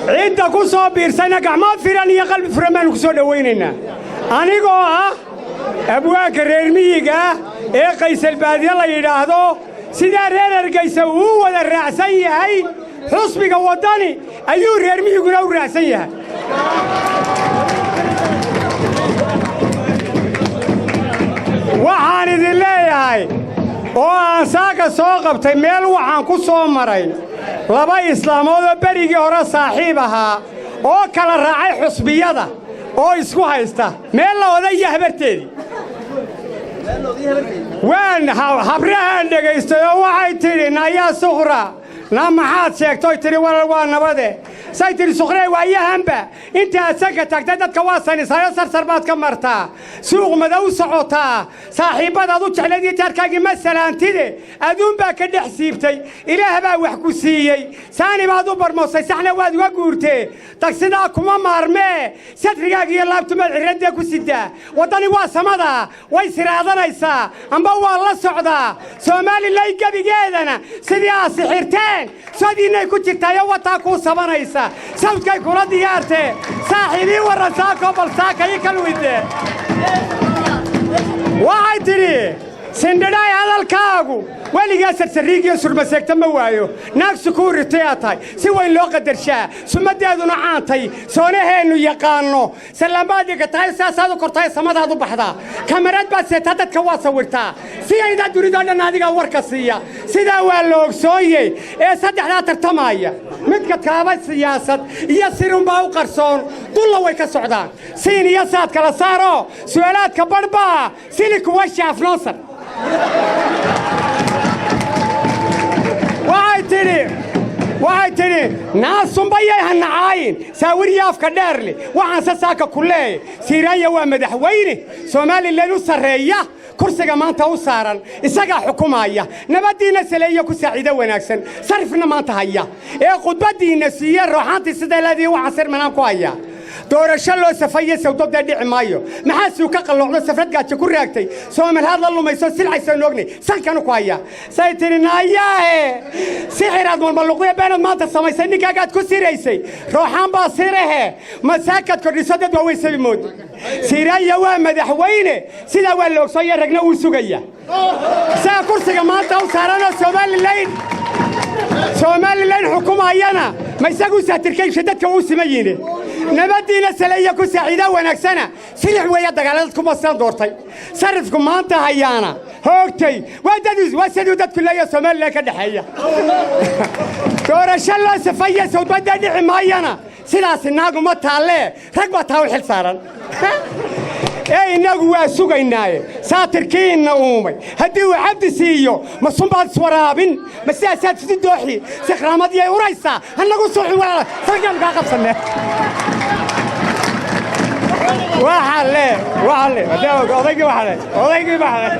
Cidda ku soo biirsayna gacmo firan iyo qalbi furan baannu ku soo dhowaynaynaa. Anigoo ah abwaanka reer miyiga ah ee Qaysalbaadyo la yidhaahdo, sidaa reer Hargaysa uu wada raacsan yahay xusbiga Waddani ayuu reer miyiguna u raacsan yahay. Waxaan idin leeyahay oo aan saaka soo qabtay, meel waxaan ku soo maray laba islaamood oo berigii hore saaxiib ahaa oo kala raacay xusbiyada oo isku haysta meel la odaya habarteedii. Waan habrahaan dhegaystay oo waxay tidhi, "Nayaa Sukhra, na maxaad sheegtoy?" Tidhi, "Walal, waa nabade." Say tidhi, "Sukhree, waayahanba inta aad sanka taagtay dadka waa sanisaayo, sarsar baad ka martaa, suuq madow socotaa, saaxiibbadaad u jeclayd iyo jaarkaagii ma salaantide, aduunbaa ka dhex siibtay, Ilaah baa wax ku siiyey, saani baad u barmoosay, saxna waad uga guurtee, tagsidaa kuma maarmee, sadrigaaga iyo laabtumaad cirradee ku sidaa. Waddani waa samadaa, way siraadanaysaa amba waa la socdaa Soomaalilay gebigeedana, sidii aad sixirteen sodiinnay ku jirtaayo, wataa kuu sabanaysa, sawdkay kula diyaartee. Saaxiibii warran saakoo bal saakayi kalwide." Waxay tidhi, "Sindhidhaay, hadalkaagu weligaa sarsariigiyo surmaseegta ma waayo, naag sukuuritayaa tahay, si weyn loo qadarshaa, sumaddeeduna caantay, soonaheennu yaqaanno, sallaamaad dhigatahay, saasaad u kortahay, samadaad u baxdaa, kamarad baad seetaa, dadka waa sawirtaa, si aydaa dunidoo dhan adigaa warka siiya, sidaa waa la ogsoonye. Ee saddexdaa tartamaaya midka kaaba siyaasad iyo sirunbaa u qarsoon, dulla way ka socdaan, siin iyo saad kala saaroo su'aalaadka badhbaa sili kuwa shaafnoonsar." Waxay tidhi, "Naasunbayay hanacaayin saawiriya afka dheerle. Waxaanse saaka ku leeyay, Siiraanya waa madaxweyne Somalilan u sarreeya, kursiga maanta u saaran isagaa xukumaaya, nabaddiinna saleeyo ku saaciido wanaagsan, sarifna maanta haya, ee khudbaddiinna siiye rooxaantii siday leedihi. Waxaan sirmanaan ku hayaa, doorasho loo safaye sawdobdee dhici maayo. Maxaa suu ka qalloocdo, safrad gaajo ku raagtay, soomalhaad la lumayso, silcaysaan ognay, sankanu ku haya." Say tidhi, "Naayaahe, sixiraad malmaluqdiya beenaad maanta samaysay, ninkaagaad ku siraysay, rooxaan baa sirahe, masaakaad kordhiso, dad waaweyn sabi mooda. Siiraanya waa madaxweyne, sidaa waa la ogsoonya, ragna wuu sugaya, isaga kursiga maanta u saaranoo Somalilan xukumayana, ma isagu saatirkaysha dadka uu siman yine, nabaddiina saleeya ku saaciidaa wanaagsana, silix weeya dagaalada dadku masaan doortay, sarifku maanta hayaana hoogtay, waa dad waa siduu dadku leeya Somalilan ka dhexeeya. Doorasho loo safaya sawdbadda dhici maayana, sidaasi naaguma taallee, rag baa taa u xil saaran, ee innagu waa sugaynaaye. Saatirkiinna uumay haddii uu cabdi siiyo, ma sunbaad iswaraabin, ma sidaasaad isu dooxi, sikhraamadyay uraysaa, hannagu suuxin walaala, sargaan kaa qabsanne." Waxa le odaygii, waxa le odaygii, waxa le.